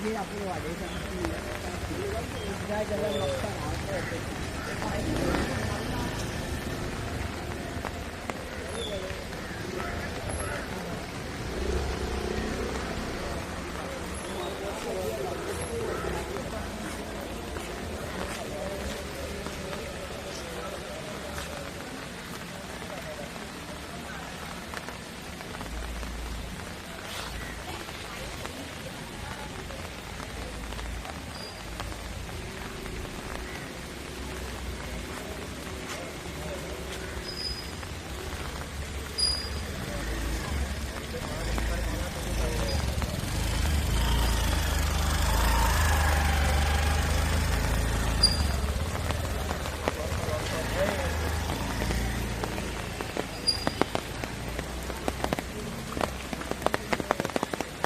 मागीर आपूण वाडयता जाय जाल्यार लुकसाण.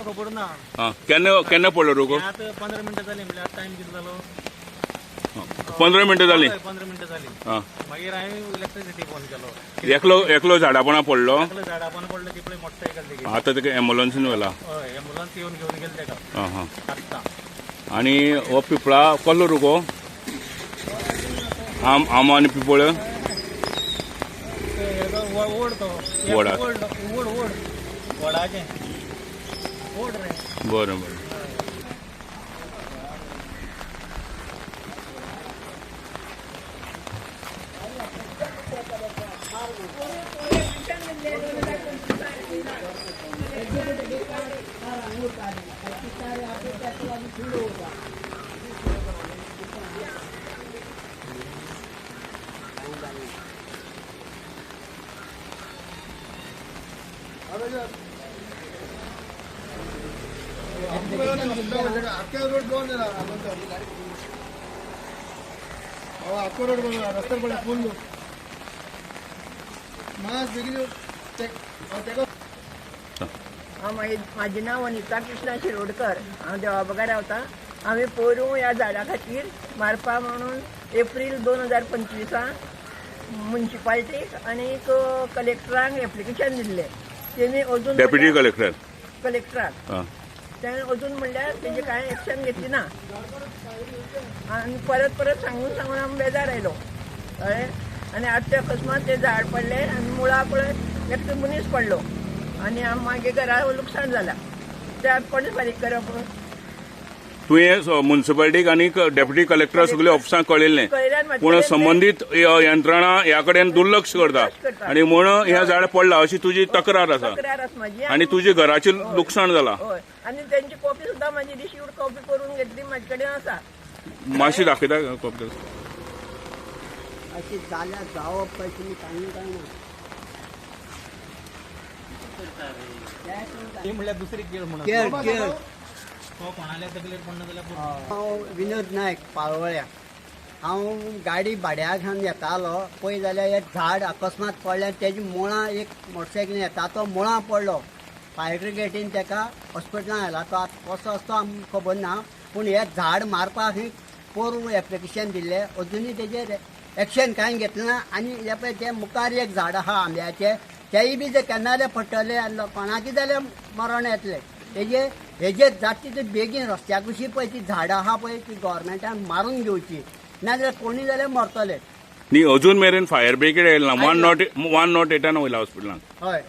खबर ना. केन्ना केन्ना पडलो रोगो? आतां 15 मिनटां जाली म्हणल्यार टायम कितलो जालो? 15 मिनटां जाली. 15 मिनटां जाली. मागीर हांवें इलेक्ट्रिसिटी फोन केलो. एकलो एकलो झाडापणा पडलो. एकलो झाडापणा पडलो ती पळय मोटरसायकल तेगी. आतां तेका एम्बुलन्सीन व्हेला. हय, एम्बुलन्स येवन घेवन गेले तेका. आं आत्तां. आनी हो पिपळा कसलो रुको? आम आमो आनी पिपळ. वड तो वडा. वड वड वडाचें वड रे. बरें बरें. म्हाजें नांव वनिता कृष्णा शिरोडकर. हांव देवाबागा रावता. हांवें पोरूं ह्या झाडा खातीर मारपा म्हणून एप्रील 2025 मुन्सिपाल्टीक आनी कलेक्टरांक एप्लिकेशन दिल्लें. तेणी अजून डेप्युटी कलेक्टर कलेक्टराक तेणें अजून म्हणल्यार तेजें कांय एक्शन घेतली ना. आनी परत परत सांगून सांगून आमी बेजार आयलो. कळ्ळें? आनी आतां अकस्मात तें झाड पडलें आनी मुळा पळय एकटो मनीस पडलो आनी आम मागीर घरा लुकसाण जालां. ते कोणें फारीक करप? तुवें मुन्सिपाल्टीक आनी डेप्युटी कलेक्टर सगळे ऑफिसांक कळयल्लें, पूण संबंदीत यंत्रणा ह्या कडेन दुर्लक्ष करता आनी म्हूण हें झाड पडलां अशी तुजी तक्रार आसा. आनी तुजे घराचें लुकसाण जालां. हय, आनी तेंची कॉपी सुद्दां म्हाजी रिसिव्ड कॉपी करून घेतली म्हाजे कडेन आसा. मातशी दाखयता कॉपी? अशी जाल्यार जावप काय तुमी सांगूंक जायना. ती म्हणल्यार दुसरी केळ म्हणून केळ केळ. कोणाल्या तकलेर पडना जाल्यार. हांव विनोद नायक पाळोळ्या. हांव गाडी भाड्या घेवन येतालो पळय जाल्यार एक झाड अकस्मात पडलें. तेजी मुळां एक मोटरसायकलीन येता तो मुळां पडलो. फायर ब्रिगेडीन तेका हॉस्पिटलान व्हेला. तो आतां कसो आसा तो आमकां खबर ना, पूण हें झाड मारपाक खंय पोरूं एप्लिकेशन दिल्लें, अजुनूय तेजेर एक्शन कांय घेतलें ना. आनी हें पळय तें मुखार एक झाड आहा आंब्याचें, तेय बी जे केन्ना पडटले आनी कोणाकय जाल्यार मरण येतलें. तेजे हेजेर जाता तितले बेगीन रस्त्या कुशी पळय ती झाडां आहा पळय ती गव्हर्मेंटान मारून घेवची, नाजाल्यार कोणूय जाल्यार मरतले. न्ही, अजून मेरेन फायर ब्रिगेड येयला ना. 108 वयला हॉस्पिटलान. हय,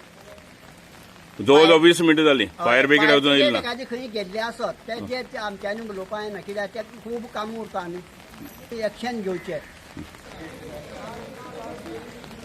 जवळ जवळ 20 मिनटां जाली फायर ब्रिगेड अजून येयला ना. एखादी खंय गेल्ले आसत तेजे आमच्यांनी उलोवपाक येना, कित्याक ते खूब काम उरता आनी एक्शन घेवचें.